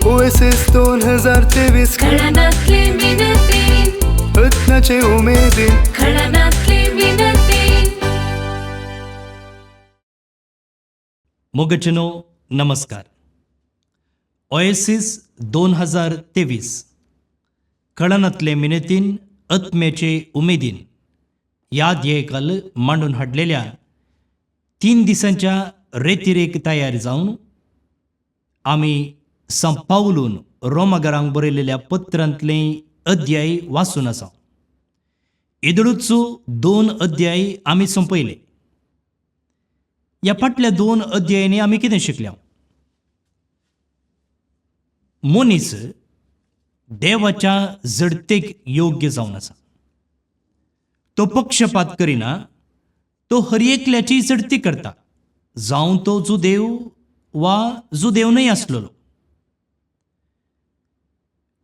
OSS 2023 खळनातली मिनतीन रत्नाचे उमेदीन खळनातली मिनतीन. मोगचनो नमस्कार. Oasis 2023 कळनातले मिनतीन आत्म्याचे उमेदीन ह्या ध्येयकाल मांडून हाडलेल्या 3 दिसांच्या रेतिरेक तयार जावन आमी सांव पावलून रोमागरांक बरयलेल्या पत्रांतले अध्याय वाचून आसा. येदोळूच 2 अध्याय आमी सोंपयले. ह्या फाटल्या 2 अध्यायांनी आमी कितें शिकल्या? मनीस देवाच्या जडतेक योग्य जावन आसा. तो पक्षपात करिना, तो हर एकल्याची जडती करता, जावं तो जुदेव वा जुदेव न्हय आसलेलो.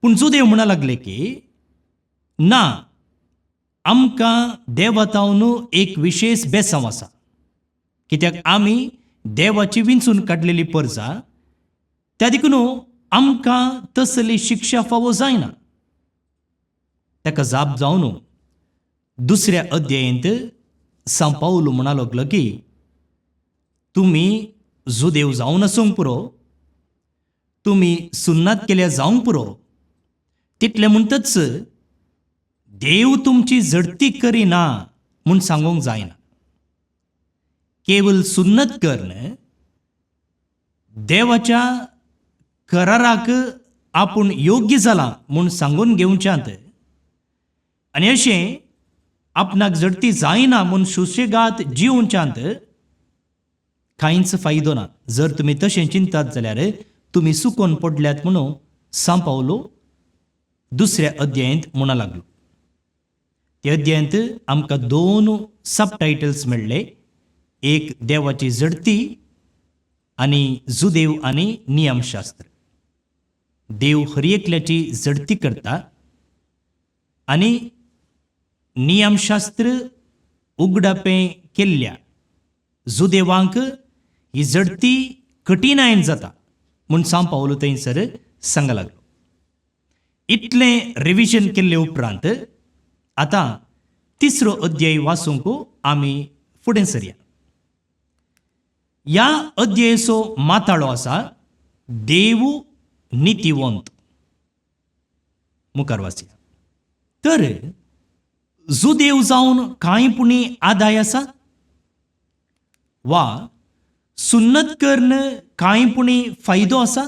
पूण जुदेव म्हणा लागले की ना, आमकां देवातावन एक विशेश बेसांव आसा, कित्याक आमी देवाची विंचून काडलेली परजा, त्या देखून आमकां तसली शिक्षा फावो जायना. ताका जाप जावन दुसऱ्या अध्यायंत सांव पावलू म्हणा लागलो की तुमी जुदेव जावन आसूंक पुरो, तुमी सुन्नात केल्या जावंक पुरो, तितलें म्हणटच देव तुमची झडती करिना म्हूण सांगूंक जायना. केवल सुन्नत करून देवाच्या कराराक आपूण योग्य जाला म्हूण सांगून घेवच्यांत आनी अशें आपणाक झडती जायना म्हूण सुशेगाद जिवच्यांत कांयच फायदो ना. जर तुमी तशें चिंतात जाल्यार तुमी सुकोन पडल्यात म्हणून सांव पावलो दुसऱ्या अध्यायंत म्हणा लागलो. त्या अध्यायंत आमकां 2 सबटायटल्स मेळ्ळे, एक देवाची झडती आनी जुदेव आनी नियमशास्त्र. देव हर एकल्याची झडती करता आनी नियमशास्त्र उगडापें केल्ल्या जुदेवांक ही झडती कठीणायन जाता म्हूण सांव पावलो थंयसर सांगा लागलो. इतलें रिविजन केल्ले उपरांत आतां तिसरो अध्याय वाचूंक आमी फुडें सरया. ह्या अध्यायाचो माथाळो आसा देव नितीवंत. मुखार वाचया. तर जुदेव जावन कांय पुणी आदाय आसा वा सुन्नत करून कांय पुणी फायदो आसा?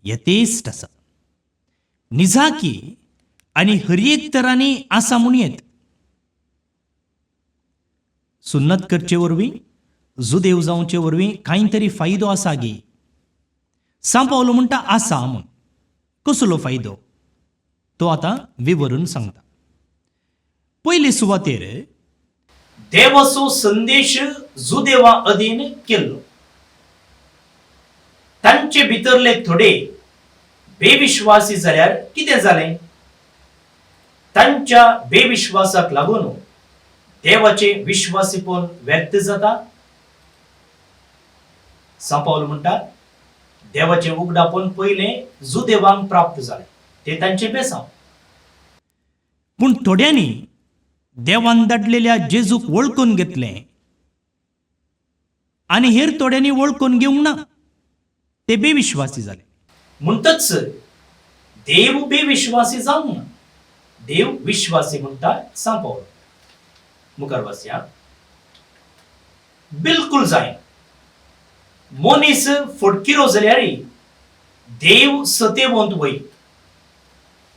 यथेश्ट आसा, निजाकी आनी हर एक तरांनी आसा म्हूण येत. सुन्नत करचे वरवीं, जुदेव जावचे वरवीं कांय तरी फायदो आसा गी? सांव पावलो म्हणटा आसा म्हूण. कसलो फायदो तो आतां विवरून सांगता. पयले सुवातेर देवाचो संदेश जुदेवा अधीन केल्लो. तांचे भितरले थोडे बेविश्वासी जाल्यार कितें जालें? तांच्या बेविश्वासाक लागून देवाचे विश्वासीपण व्यर्थ जाता. सांव पावल म्हणटा देवाचें उगडापण पयलें जुदेवांक प्राप्त जालें, ते तांचे बेसांव. पूण थोड्यांनी देवान धाडलेल्या जेजूक वळखून घेतलें आनी हेर थोड्यांनी वळखून घेवंक ना, ते बेविश्वासी जाले. म्हणटच देव बेविश्वासी जावंक ना, देव विश्वासी म्हणटा सांव पावल. मुखार वाचया. बिलकुल जायना. मनीस फटकिरो जाल्यार देव सतेवंत वय.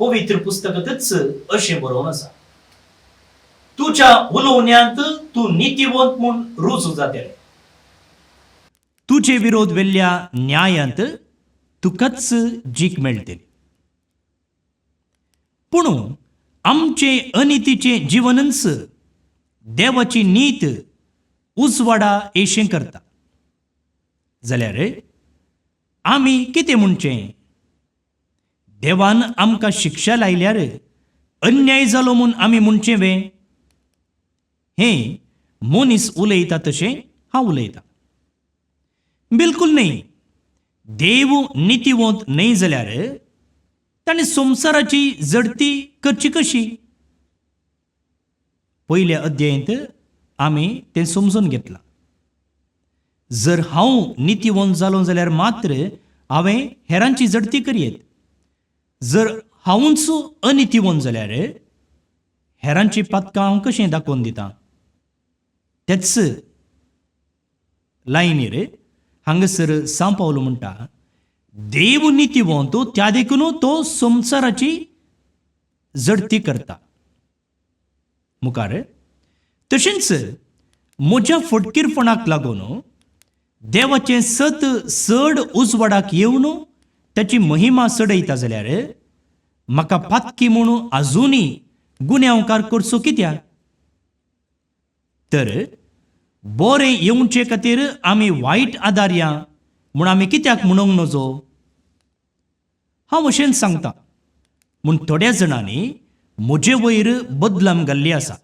पवित्र पुस्तकांतच अशें बरोवन आसा, तुज्या उलोवण्यांत तूं नितीवंत म्हूण रुजू जातलें, तुजे विरोध वेल्ल्या न्यायांत तुकाच जीक मेळटली. पूण आमचे अनितीचें जिवनच देवाची नीत उजवाडा येशें करता जाल्यार आमी कितें म्हणचें? देवान आमकां शिक्षा लायल्यार अन्याय जालो म्हूण आमी म्हणचें वे? हें मनीस उलयता तशें हांव उलयतां? बिलकुल न्ही. देव नितीवंत न्हय जाल्यार ताणें संवसाराची जडती करची कशी? पयल्या अध्यायंत आमी तें समजून घेतलां. जर हांव नितीवंत जालो जाल्यार मात्र हांवें हेरांची जडती करयेत. जर हांवूच अनितीवंत जाल्यार हेरांची पातकां हांव कशें दाखोवन दितां? तेच लायनीर हांगासर सांव पावलो म्हणटा, देव नितीवंत, त्या देखून तो संवसाराची जडती करता. मुखार तशेंच म्हज्या फटकीरपणाक लागून देवाचें सत चड उजवाडाक येवन ताची महिमा चडयता जाल्यार म्हाका पातकी म्हूण आजुनूय गुन्यांवकार करचो कित्याक? तर बरें येवचे खातीर आमी वायट आदारया म्हूण आमी कित्याक म्हणूंक नजो? हांव अशेंच सांगता म्हूण थोड्या जाणांनी म्हजे वयर बदलाम घाल्ली आसा.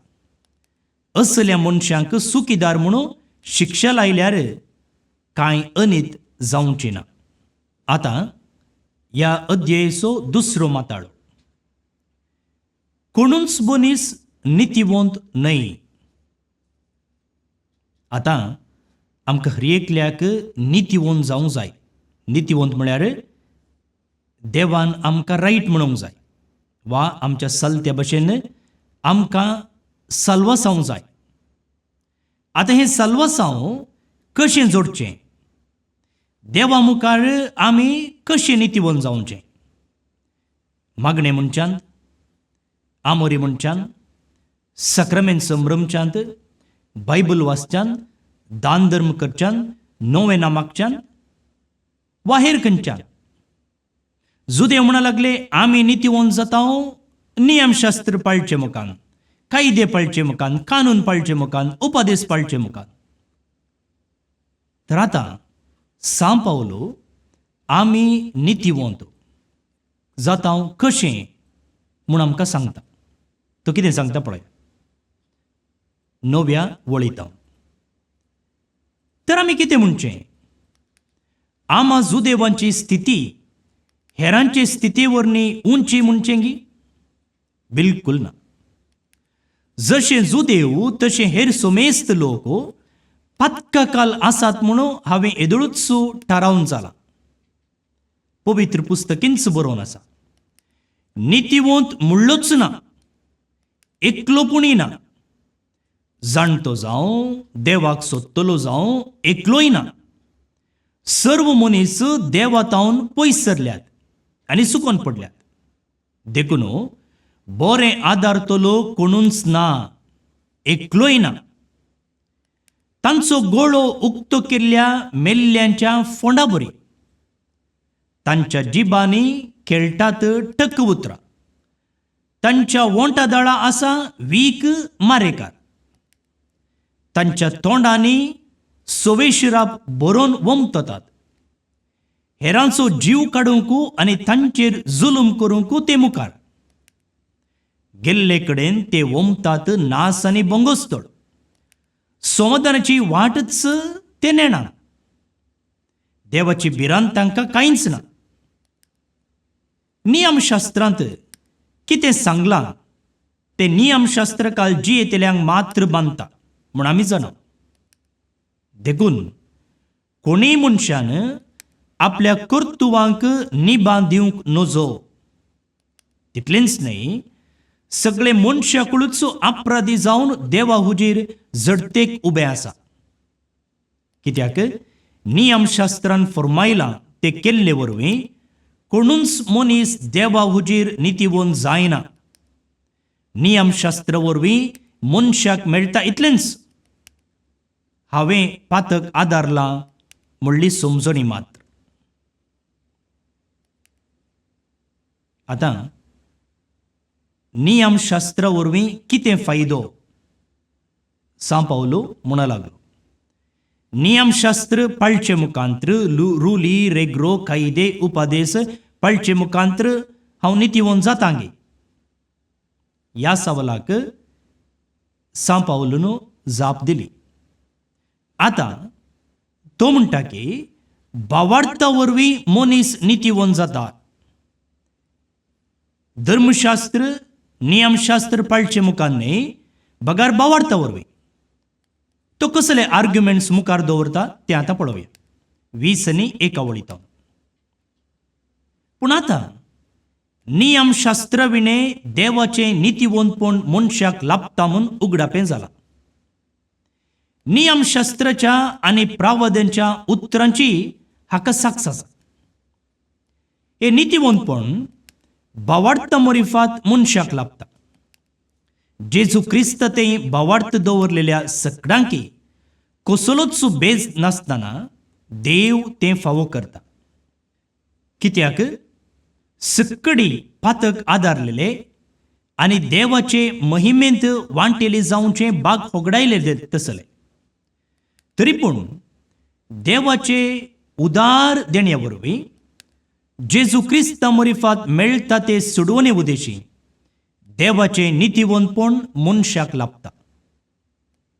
असल्या मनशांक चुकीदार म्हणून शिक्षा लायल्यार कांय अनीत जावची ना. आतां ह्या अध्यायेचो दुसरो माताळो. कोणूच मनीस नितीवंत न्हय. आतां आमकां हर एकल्याक नितीवंत जावंक जाय. नितीवंत म्हळ्यार देवान आमकां रायट म्हणूंक जाय वा आमच्या चलत्या भशेन आमकां साल्वासांव जाय. आतां हें साल्वासांव कशें जोडचें? देवा मुखार आमी कशें नितीवंत जावचें? मागणें म्हणच्यान, आमोरी म्हणच्यान, सक्रामेंत संभ्रमच्यांत, बायबल वाचच्यान, दान धर्म करच्यान, नोवेनां मागच्यान वा हेर खंयच्यान? जुदेव म्हणा लागले, आमी नितीवंत जाता नियमशास्त्र पाळचे मुखान, कायदे पाळचे मुखान, कानून पाळचे मुखान, उपदेश पाळचे मुखान. तर आतां सांव पावलो आमी नितीवंत जाता कशें म्हूण आमकां सांगता. तो कितें सांगता पळय नव्या वळींत. तर आमी कितें म्हणचें? आमा जुदेवांची स्थिती हेरांचे स्थिती वरवीं उंची म्हणचें गी? बिलकुल ना. जशें जुदेव तशें हेर समेस्त लोक पातकाकाल आसात म्हणून हांवें येदोळूच थारावन जालां. पवित्र पुस्तकींच बरोवन आसा, नितीवंत म्हणलोच ना, एकलो पुणी ना. जाणटो जावं, देवाक सोदतलो जावं, एकलोय ना. सर्व मनीस देवा तावन पयस सरल्यात आनी चुकोन पडल्यात. देखून बरें आदारतलो कोणूच ना, एकलोय ना. तांचो गळो उक्तो केल्ल्या मेल्ल्यांच्या फोंडा बरी. तांच्या जिबांनी खेळटात टक उतरां. तांच्या वोंटा दाळा आसा वीक मारेकार. तांच्या तोंडांनी सोवे शिराप बरोवन वमततात. हेरांचो जीव काडूंक आनी तांचेर जुलूम करूंक ते मुखार गेल्ले कडेन ते वमतात नास आनी बोंगोस्तळ. समाधानाची वाटच ते नेणा. देवाची भिरांत तांकां कांयच ना. नियमशास्त्रांत कितें सांगलां तें नियमशास्त्र काल जियेतल्यांक मात्र बांदता म्हूण आमी जाणा. देखून कोणीय मनशान आपल्या कर्तुवांक निबां दिवंक नजो. तितलेंच न्हय, सगळे मनशाकडूच अपराधी जावन देवा हुजीर झडतेक उबे आसा. कित्याक नियमशास्त्रान फरमायलां ते केल्ले वरवीं कोणूच मनीस देवा हुजीर नितीवंत जायना. नियमशास्त्र वरवीं मनशाक मेळटा इतलेंच, हांवें पातक आदारलां म्हणली समजणी मात्र. आतां नियमशास्त्रा वरवीं कितें फायदो? सांव पावलो म्हणा लागलो, नियमशास्त्र पाळचे मुखांत्र, रुली रेग्रो कायदे उपादेस पाळचे मुखांत्र हांव नितीवंत जाता गे? ह्या सवालाक सांव पावलून जाप दिली. आतां तो म्हणटा की भावार्था वरवीं मनीस नितीवंत जाता. धर्मशास्त्र नियमशास्त्र पाळचे मुखार न्हय, बगार भावार्था वरवीं. तो कसले आर्ग्युमेंट्स मुखार दवरता तें आतां पळोवया, 20 आनी 1 वळींत. पूण आतां नियमशास्त्र विणें देवाचें नितीवंतपण मनशाक लाभता म्हूण उगडापें जालां. नियमशास्त्राच्या आनी प्रावद्यांच्या उतरांची हाका साक्ष आसा. हें नितीवंतपण भावार्थ मोरिफात मनशाक लाभता. जेजू क्रिस्त ते भावार्थ दवरलेल्या सगळ्यांकी कसलोच बेज नासतना देव तें फावो करता. कित्याक सकडी पातक आदारलेले आनी देवाचे महिमेंत वांटेली जावचे बाग होगडायले तसले, तरी पूण देवाचे उदार देण्या वरवीं जेजू क्रिस्ता मोरिफात मेळटा ते सोडवणे उदेशी देवाचें नितीवंतपण मनशाक लाभता.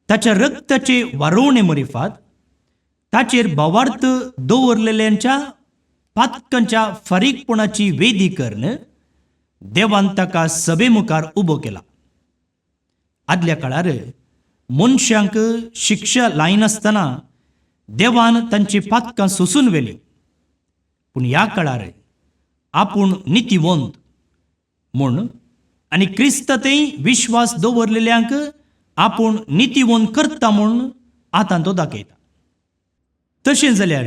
ताच्या रक्ताचे वारोवणे मोरिफात ताचेर भावार्थ दवरलेल्यांच्या पातकांच्या फारीकपणाची वेदी करून देवान ताका सभे मुखार उबो केला. आदल्या काळार मनशांक शिक्षा लायनासतना देवान तांची पातकां सोसून व्हेली, पूण ह्या काळार आपूण नितीवंत म्हूण आनी क्रिस्तांतय विश्वास दवरलेल्यांक आपूण नितीवंत करता म्हूण आतां तो दाखयता. तशें जाल्यार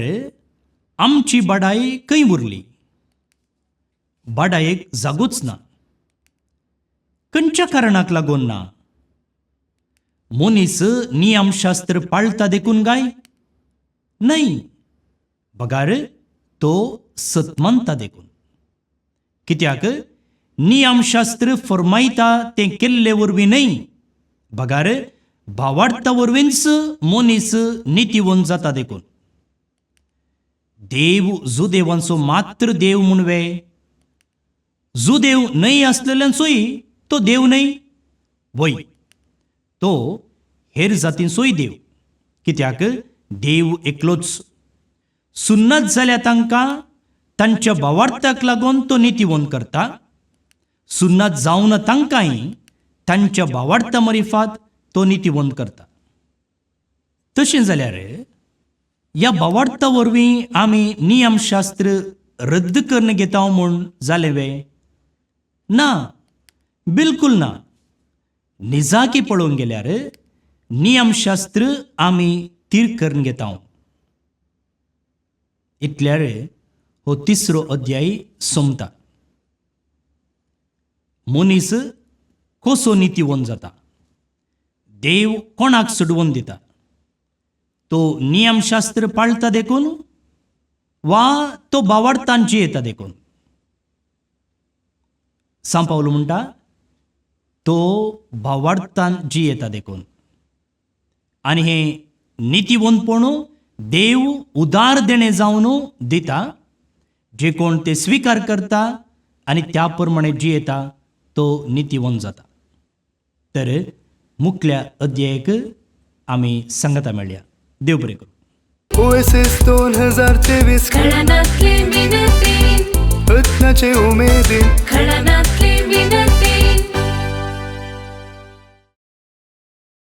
आमची बाडाय खंय उरली? बाडायेक जागोच ना. खंयच्या कारणाक लागून ना? मनीस नियमशास्त्र पाळटा देखून काय? न्हय, बगार तो सत मानता देखून. कित्याक नियमशास्त्र फरमायता तें केल्ले वरवीं न्हय, बगार भावार्था वरवींच मनीस नितीवंत जाता देखून. देव जुदेवांचो मात्र देव म्हूण वे? जुदेव न्हय आसलेल्यांचोय तो देव न्हय? वय, तो हेर जातींचोय देव. कित्याक देव एकलोच. सुन्नत जाल्या तांकां तांच्या भावार्थाक लागून तो नितीवंत करता. सुन्नत जावन तांकांय तांच्या भावार्था मरिफात तो नितीवंत करता. तशें जाल्यार ह्या भावार्था वरवीं आमी नियमशास्त्र रद्द करून घेता म्हूण जालें वे? ना, बिलकुल ना. निजाकी पळोवंक गेल्यार नियमशास्त्र आमी तीर करून घेता. इतल्यार हो तिसरो अध्याय सोंपता. मनीस कसो नितीवंत जाता, देव कोणाक सोडवून दिता? तो नियमशास्त्र पाळटा देखून वा तो भावार्थान जियेता देखून? सांव पावलो म्हणटा तो भावार्थान जियेता देखून. आनी हें नितीवंतपण देव उदार देणें जावन दिता. जे कोण ते स्विकार करता आनी त्या प्रमाणे जियेता तो नितीवंत जाता. तर मुखल्या अध्यायक आमी सांगता मेळया. देव बरें करूं. ओएसएस 2023. खळानातले मिनतीन रत्नाचे उमेदीन खळानातले मिनतीन.